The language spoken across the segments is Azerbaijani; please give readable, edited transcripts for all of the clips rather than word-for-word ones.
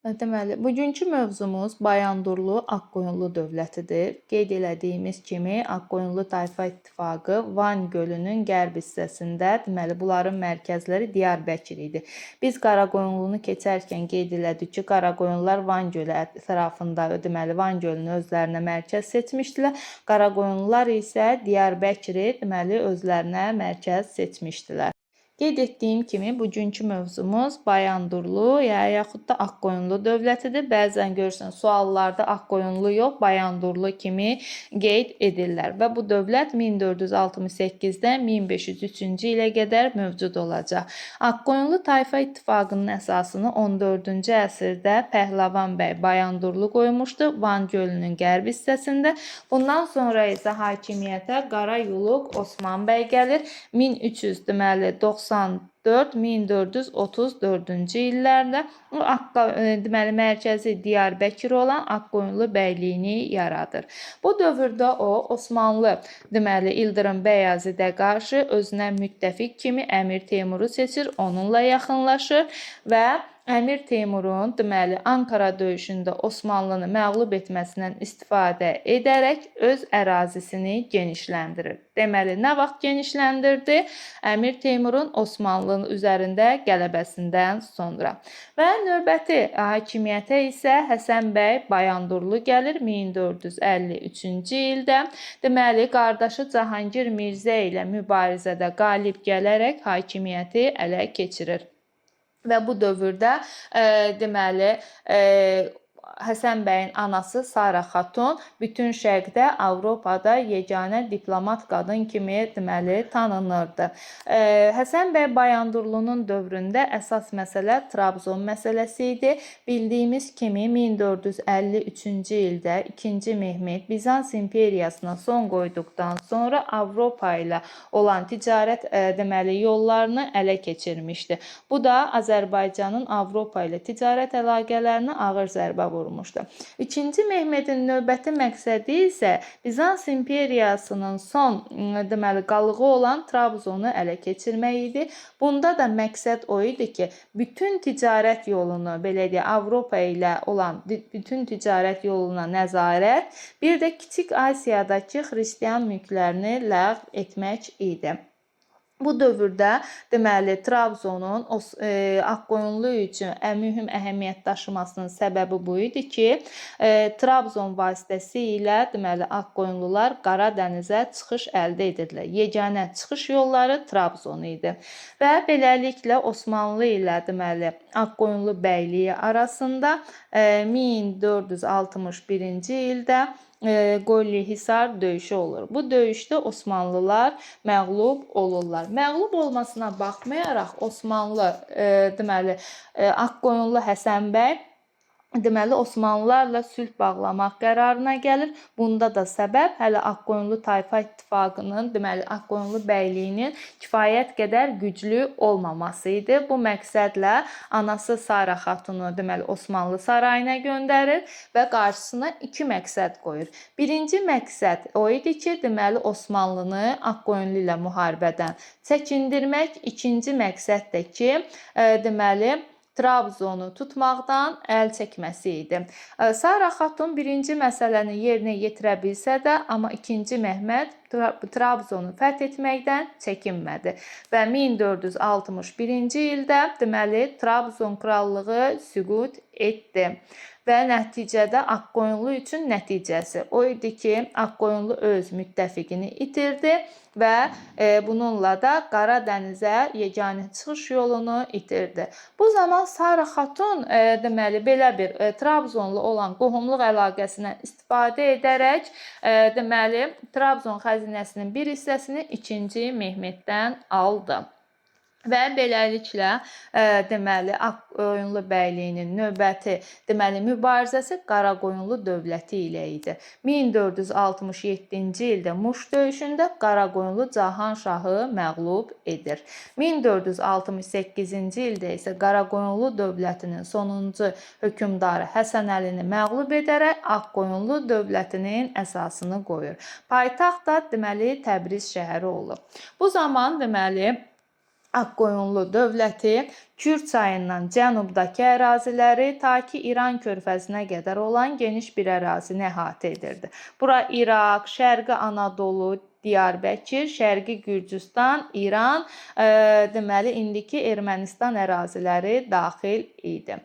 Deməli, bugünkü mövzumuz Bayandurlu Ağqoyunlu dövlətidir. Qeyd elədiyimiz kimi, Ağqoyunlu tayfa ittifaqı Van gölünün qərb hissəsində, deməli, bunların mərkəzləri Diyarbəkir idi. Biz Qaraqoyunlunu keçərkən qeyd elədik ki, Qaraqoyunlar Van gölü ətrafında, deməli, Van gölünü özlərinə mərkəz seçmişdilər. Qaraqoyunlular isə Diyarbəkiri, deməli, özlərinə mərkəz seçmişdilər. Qeyd etdiyim kimi, bugünkü mövzumuz Bayandurlu, ya yaxud da Ağqoyunlu dövlətidir. Bəzən görürsən suallarda Ağqoyunlu yox, Bayandurlu kimi qeyd edirlər və bu dövlət 1468-dən 1503-cü ilə qədər mövcud olacaq. Ağqoyunlu tayfa ittifaqının əsasını 14-cü əsrdə Pəhləvan bəy Bayandurlu qoymuşdu Van gölünün qərb hissəsində. Bundan sonra isə hakimiyyətə Qara Yuluq Osman bəy gəlir. 1300 deməli 94-1434-cü illərdə o deməli mərkəzi Diyarbəkir olan Ağqoyunlu bəyliyini yaradır. Bu dövrdə o Osmanlı deməli İldırım Bəyazidə qarşı özünə müttəfiq kimi Əmir Teymuru seçir, onunla yaxınlaşır və Əmir Teymurun deməli Ankara döyüşündə Osmanlını məğlub etməsindən istifadə edərək öz ərazisini genişləndirir. Deməli, nə vaxt genişləndirdi? Əmir Teymurun Osmanlının üzərində qələbəsindən sonra. Və növbəti hakimiyyətə isə Həsən bəy Bayandurlu gəlir 1453-cü ildə. Deməli, qardaşı Cahangir Mirzə ilə mübarizədə qalib gələrək hakimiyyəti ələ keçirir. Və bu dövrdə deməli, Həsən bəyin anası Sara Xatun bütün Şərqdə, Avropada yeganə diplomat qadın kimi deməli tanınırdı. Həsən bəy Bayandurlunun dövründə əsas məsələ Trabzon məsələsi idi. Bildiyimiz kimi 1453-cü ildə 2-ci Mehmet Bizans imperiyasına son qoyduqdan sonra Avropa ilə olan ticarət deməli yollarını ələ keçirmişdi. Bu da Azərbaycanın Avropa ilə ticarət əlaqələrinə ağır zərbə vurmuşdu. İkinci Mehmetin növbəti məqsədi isə Bizans imperiyasının son deməli qalığı olan Trabzonu ələ keçirmək idi. Bunda da məqsəd o idi ki, bütün ticarət yolunu, belə deyək, Avropa ilə olan bütün ticarət yoluna nəzarət, bir də Kiçik Asiyadakı xristian mülklərini ləğv etmək idi. Bu dövrdə deməli Trabzonun Ağqoyunlu üçün ən mühüm əhəmiyyət daşımasının səbəbi bu idi ki, Trabzon vasitəsilə deməli Ağqoyunlular Qara dənizə çıxış əldə edirdilər. Yeganə çıxış yolları Trabzon idi. Və beləliklə Osmanlı ilə deməli Ağqoyunlu bəyliyi arasında 1461-ci ildə Qollihisar döyüşü olur. Bu döyüşdə Osmanlılar məğlub olurlar. Məğlub olmasına baxmayaraq Osmanlı deməli Ağqoyunlu Həsən bəy deməli Osmanlılarla sülh bağlamaq qərarına gəlir. Bunda da səbəb hələ Ağqoyunlu tayfa ittifaqının, deməli Ağqoyunlu bəyliyinin kifayət qədər güclü olmaması idi. Bu məqsədlə anası Sara Xatunu deməli Osmanlı sarayına göndərir və qarşısına iki məqsəd qoyur. Birinci məqsəd o idi ki, deməli Osmanlını Ağqoyunlu ilə müharibədən çəkindirmək. İkinci məqsəd də ki, deməli Trabzonu tutmaqdan əl çəkməsi idi. Sara Xatun birinci məsələni yerinə yetirə bilsə də, amma ikinci Mehmet Trabzonu fəth etməkdən çəkinmədi və 1461-ci ildə deməli Trabzon krallığı süqut etdi. Və nəticədə Ağqoyunlu üçün nəticəsi o idi ki, Ağqoyunlu öz müttəfiqini itirdi və bununla da Qara dənizə yeganə çıxış yolunu itirdi. Bu zaman Sara Xatun deməli belə bir Trabzonlu olan qohumluq əlaqəsindən istifadə edərək deməli Trabzon xəzinəsinin bir hissəsini 2-ci Mehmetdən aldı. Və beləliklə deməli Ağqoyunlu bəyliyinin növbəti deməli mübarizəsi Qaraqoyunlu dövləti ilə idi. 1467-ci ildə Muş döyüşündə Qaraqoyunlu Cahanşahı məğlub edir. 1468-ci ildə isə Qaraqoyunlu dövlətinin sonuncu hökmdarı Həsən Əlini məğlub edərək Ağqoyunlu dövlətinin əsasını qoyur. Paytaxt da deməli Təbriz şəhəri olub. Bu zaman deməli Ağqoyunlu dövləti Kür çayından cənubdakı əraziləri ta ki İran körfəzinə qədər olan geniş bir ərazini əhatə edirdi. Bura İraq, Şərqi Anadolu, Diyarbəkir, Şərqi Gürcüstan, İran, deməli indiki Ermənistan əraziləri daxil idi.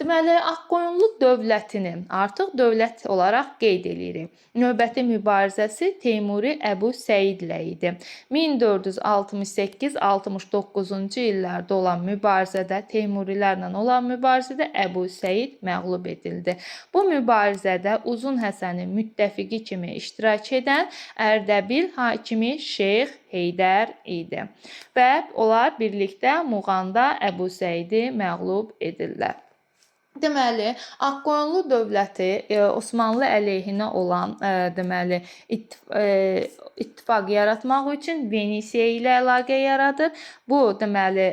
Deməli, Ağqoyunlu dövlətini artıq dövlət olaraq qeyd eləyirik. Növbəti mübarizəsi Teymuri Əbu Səidlə idi. 1468-69-cu illərdə olan mübarizədə, Teymurilərlə olan mübarizədə Əbu Səid məğlub edildi. Bu mübarizədə Uzun Həsənin müttəfiqi kimi iştirak edən Ərdəbil hakimi Şeyx Heydər idi. Və onlar birlikdə Muğanda Əbu Səidi məğlub edirlər. Deməli, Ağqoyunlu dövləti Osmanlı əleyhinə olan deməli ittifaq yaratmaq üçün Venesiya ilə əlaqə yaradır. Bu deməli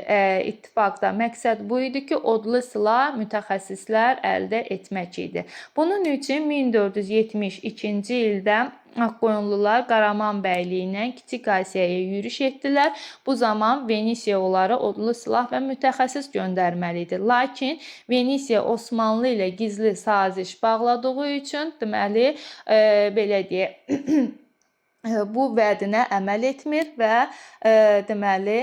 ittifaqda məqsəd bu idi ki, odlu silah mütəxəssislər əldə etmək idi. Bunun üçün 1472-ci ildə Ağqoyunlular Qaraman bəyliyi ilə Kiçik Asiyaya yürüş etdilər. Bu zaman Venesiya onlara odlu silah və mütəxəssis göndərməli idi. Lakin Venesiya Osmanlı ilə gizli saziş bağladığı üçün, deməli, belə deyək, bu vədinə əməl etmir və deməli,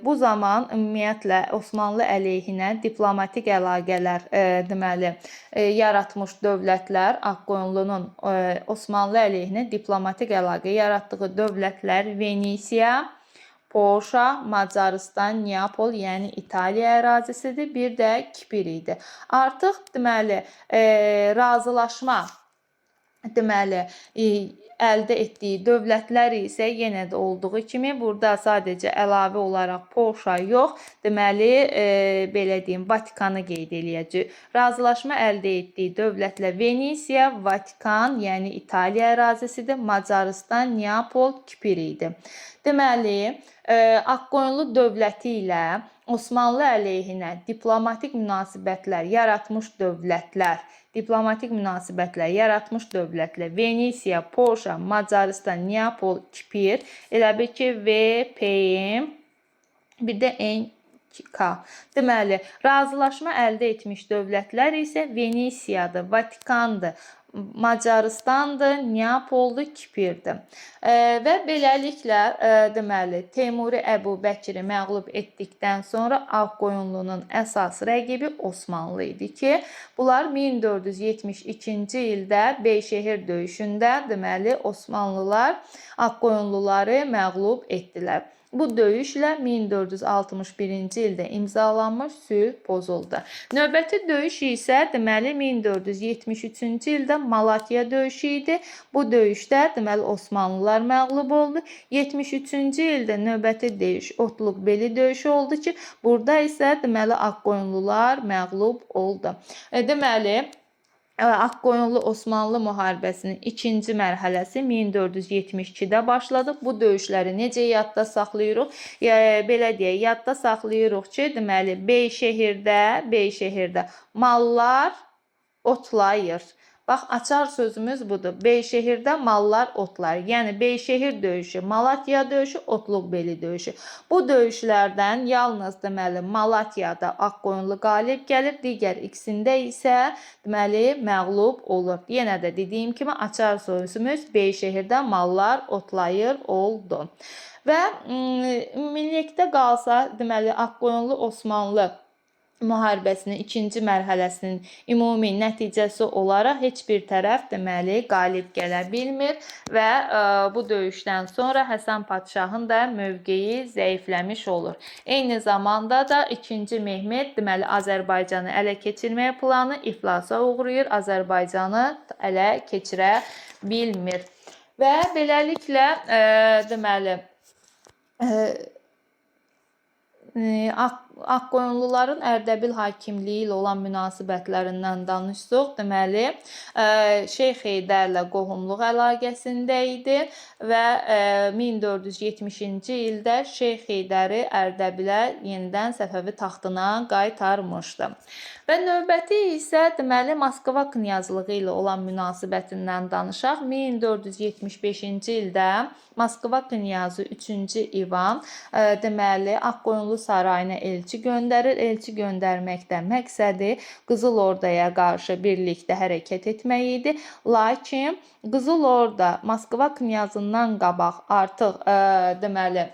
bu zaman ümumiyyətlə Osmanlı əleyhinə diplomatik əlaqələr deməli yaratmış dövlətlər, Ağqoyunlunun Osmanlı əleyhinə diplomatik əlaqə yaratdığı dövlətlər Venesiya, Polşa, Macarıstan, Neapol, yəni İtaliya ərazisidir, bir də Kipr idi. Artıq deməli razılaşma deməli əldə etdiyi dövlətlər isə yenə də olduğu kimi burada sadəcə əlavə olaraq Polşa yox, deməli belə deyim, Vatikanı qeyd eləyəcəyik. Razılaşma əldə etdiyi dövlətlər Venesiya, Vatikan, yəni İtaliya ərazisidir, Macarıstan, Neapol, Kipr idi. Deməli, Ağqoyunlu dövləti ilə Osmanlı əleyhinə diplomatik münasibətlər yaratmış dövlətlər, diplomatik münasibətlər yaratmış dövlətlər Venesiya, Polşa, Macarıstan, Neapol, Kipr, elə bil ki, V, P, M, bir də N, K. Deməli, razılaşma əldə etmiş dövlətlər isə Venesiyadır, Vatikandır, Macarıstandır, Neapoldur, Kipirdir. Və beləliklə deməli Teymuri Əbu Bəkiri məğlub etdikdən sonra Ağqoyunlunun əsas rəqibi Osmanlı idi ki, bunlar 1472-ci ildə Beyşehir döyüşündə deməli Osmanlılar Ağqoyunluları məğlub etdilər. Bu döyüşlə 1461-ci ildə imzalanmış sülh pozuldu. Növbəti döyüş isə deməli 1473-cü ildə Malatya döyüşü idi. Bu döyüşdə deməli Osmanlılar məğlub oldu. 73-cü ildə növbəti döyüş Otluqbeli döyüşü oldu ki, burada isə deməli Ağqoyunlular məğlub oldu. Deməli Ağqoyunlu Osmanlı müharibəsinin ikinci mərhələsi 1472-də başladı. Bu döyüşləri necə yadda saxlayırıq? Belə deyək, yadda saxlayırıq ki, deməli Beyşehirdə mallar otlayır. Bax, açar sözümüz budur. Beyşehirdə mallar otlar. Yəni Beyşehir döyüşü, Malatya döyüşü, Otluqbeli döyüşü. Bu döyüşlərdən yalnız deməli Malatyada Ağqoyunlu qalib gəlir, digər ikisində isə deməli məğlub olur. Yenə də dediyim kimi açar sözümüz Beyşehirdə mallar otlayır oldu. Və ümumilikdə qalsa deməli Ağqoyunlu Osmanlı müharibəsinin ikinci mərhələsinin ümumi nəticəsi olaraq heç bir tərəf deməli qalib gələ bilmir və bu döyüşdən sonra Həsən padşahın da mövqeyi zəifləmiş olur. Eyni zamanda da 2-ci Mehmet deməli Azərbaycanı ələ keçirməyə planı iflasa uğrayır, Azərbaycanı ələ keçirə bilmir. Və beləliklə deməli Ağqoyunluların Ərdəbil hakimliyi ilə olan münasibətlərindən danışsaq, deməli, Şeyx Heydərlə qohumluq əlaqəsində idi və 1470-ci ildə Şeyx Heydəri Ərdəbilə yenidən Səfəvi taxtına qaytarmışdı. Və növbəti isə deməli Moskva knyazlığı ilə olan münasibətindən danışaq. 1475-ci ildə Moskva knyazı 3-cü İvan deməli Ağqoyunlu sarayına elçi göndərir. Elçi göndərməkdə məqsədi Qızıl Ordaya qarşı birlikdə hərəkət etmək idi. Lakin Qızıl Orda Moskva knyazından qabaq artıq deməli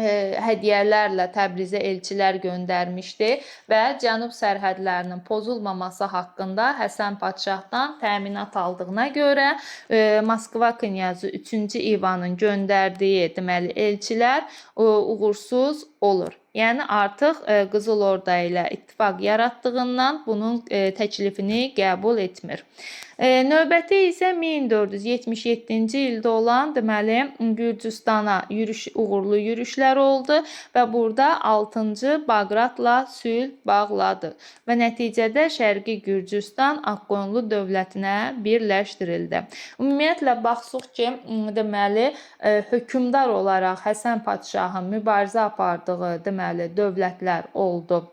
hədiyyələrlə Təbrizə elçilər göndərmişdi və cənub sərhədlərinin pozulmaması haqqında Həsən padşahdan təminat aldığına görə Moskva knyazı 3-cü İvanın göndərdiyi deməli elçilər uğursuz olur. Yəni artıq Qızıl Orda ilə ittifaq yaratdığından bunun təklifini qəbul etmir. Növbəti isə 1477-ci ildə olan deməli Gürcüstana uğurlu yürüşlər oldu və burada 6-cı Baqratla sülh bağladı və nəticədə Şərqi Gürcüstan Ağqoyunlu dövlətinə birləşdirildi. Ümumiyyətlə baxsaq ki, deməli hökmdar olaraq Həsən padşahın mübarizə apardığı deməli dövlətlər oldu.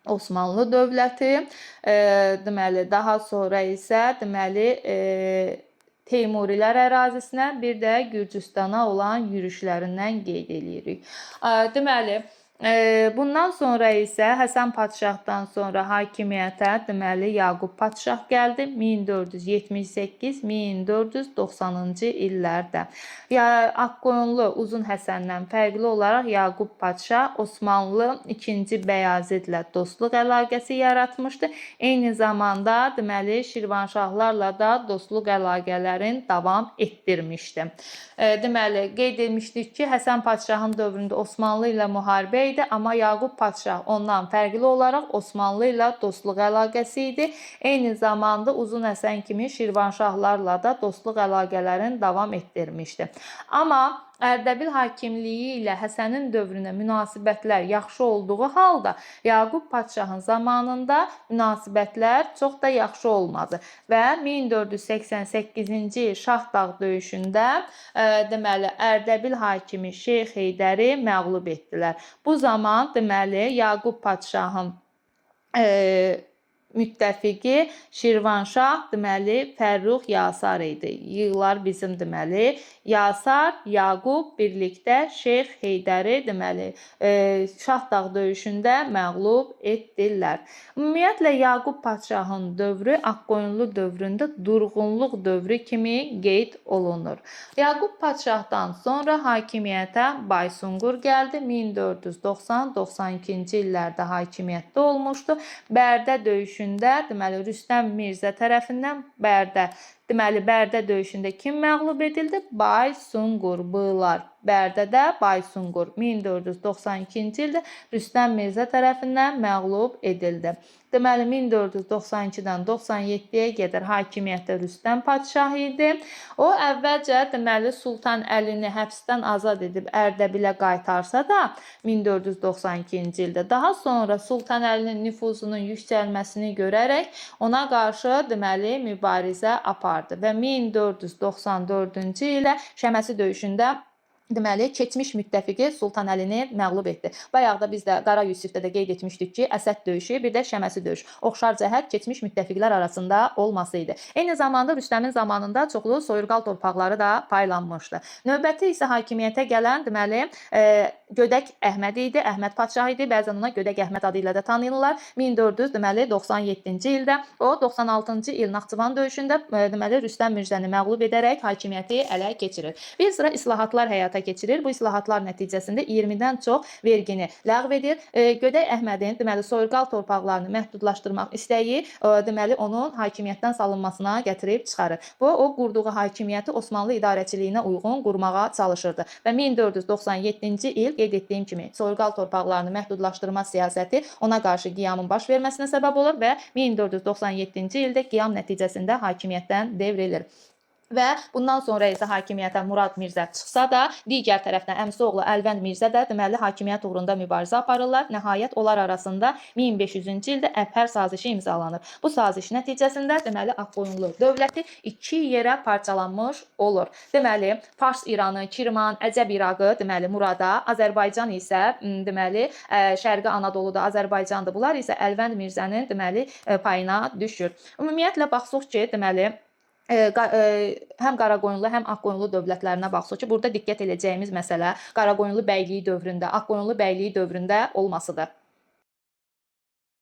Osmanlı dövləti, deməli daha sonra isə deməli Teymurilər ərazisinə, bir də Gürcüstana olan yürüşlərindən qeyd eləyirik. Deməli bundan sonra isə Həsən padşahdan sonra hakimiyyətə deməli Yaqub padşah gəldi 1478-1490-cı illərdə. Ağqoyunlu Uzun Həsəndən fərqli olaraq Yaqub padşah Osmanlı 2-ci Bəyazidlə dostluq əlaqəsi yaratmışdı. Eyni zamanda deməli Şirvanşahlarla da dostluq əlaqələrini davam etdirmişdi. Deməli qeyd etmişdik ki, Həsən padşahın dövründə Osmanlı ilə müharibə idi, amma Yaqub padşah ondan fərqli olaraq Osmanlı ilə dostluq əlaqəsi idi. Eyni zamanda Uzun Həsən kimi Şirvanşahlarla da dostluq əlaqələrini davam etdirmişdi. Amma Ərdəbil hakimliyi ilə Həsənin dövrünə münasibətlər yaxşı olduğu halda Yaqub padşahın zamanında münasibətlər çox da yaxşı olmadı və 1488-ci il Şahdağ döyüşündə deməli Ərdəbil hakimi Şeyx Heydəri məğlub etdilər. Bu zaman deməli Yaqub padşahın müttəfiqi Şirvanşah deməli Fərrux Yasar idi. Yığlar bizim deməli Yasar, Yaqub birlikdə Şeyx Heydəri deməli Şahdağ döyüşündə məğlub etdilər. Ümumiyyətlə Yaqub padşahın dövrü Ağqoyunlu dövründə durğunluq dövrü kimi qeyd olunur. Yaqub padşahdan sonra hakimiyyətə Baysunqur gəldi. 1490-92-ci illərdə hakimiyyətdə olmuşdu. Bərdə döyüşündə deməli Rüstəm Mirzə tərəfindən Bərdə döyüşündə kim məğlub edildi? Baysunqur, bığlar. Bərdədə Baysunqur 1492-ci ildə Rüstəm Mirzə tərəfindən məğlub edildi. Deməli 1492-dən 97-yə qədər hakimiyyətdə Rüstəm padşah idi. O əvvəlcə deməli Sultan Əlini həbsdən azad edib Ərdəbilə qaytarsa da 1492-ci ildə daha sonra Sultan Əlinin nüfuzunun yüksəlməsini görərək ona qarşı deməli mübarizə apardı və 1494-cü ildə Şəməsi döyüşündə deməli keçmiş müttəfiqi Sultan Əlini məğlub etdi. Bayaq da biz də Qara Yusifdə də qeyd etmişdik ki, Əsəd döyüşü, bir də Şəməsi döyüş oxşar cəhət keçmiş müttəfiqlər arasında olması idi. Eyni zamanda Rüstəmin zamanında çoxlu soyurqal torpaqları da paylanmışdı. Növbəti isə hakimiyyətə gələn deməli Gödək Əhməd idi. Əhməd padşah idi. Bəzən ona Gödək Əhməd adı ilə də tanıyırlar. 1497-ci ildə o 96-cı il Naxçıvan döyüşündə deməli Rüstəm Mirzəni məğlub edərək hakimiyyəti ələ keçirir. Bir sıra islahatlar həyata keçirir. Bu islahatlar nəticəsində 20-dən çox vergini ləğv edir. Gödək Əhmədin deməli soyurqal torpaqlarını məhdudlaşdırmaq istəyi deməli onun hakimiyyətdən salınmasına gətirib çıxarır. Bu o qurduğu hakimiyyəti Osmanlı idarəçiliyinə uyğun qurmağa çalışırdı və 1497-ci il qeyd etdiyim kimi soyurqal torpaqlarını məhdudlaşdırma siyasəti ona qarşı qiyamın baş verməsinə səbəb olur və 1497-ci ildə qiyam nəticəsində hakimiyyətdən devrilir. Və bundan sonra isə hakimiyyətə Murad Mirzə çıxsa da, digər tərəfdən əmisi oğlu Əlvənd Mirzə də deməli hakimiyyət uğrunda mübarizə aparırlar. Nəhayət onlar arasında 1500-cü ildə Əbhər sazişi imzalanır. Bu saziş nəticəsində deməli Ağqoyunlu dövləti iki yerə parçalanmış olur. Deməli Fars İranı, Kirman, Əcəb İraqı deməli Murada, Azərbaycan isə deməli Şərqi Anadoluda Azərbaycandır. Bunlar isə Əlvənd Mirzənin deməli payına düşür. Ümumiyyətlə baxsaq ki, deməli həm Qaraqoyunlu, həm Ağqoyunlu dövlətlərinə baxsaq ki, burada diqqət edəcəyimiz məsələ Qaraqoyunlu bəyliyi dövründə, Ağqoyunlu bəyliyi dövründə olmasıdır.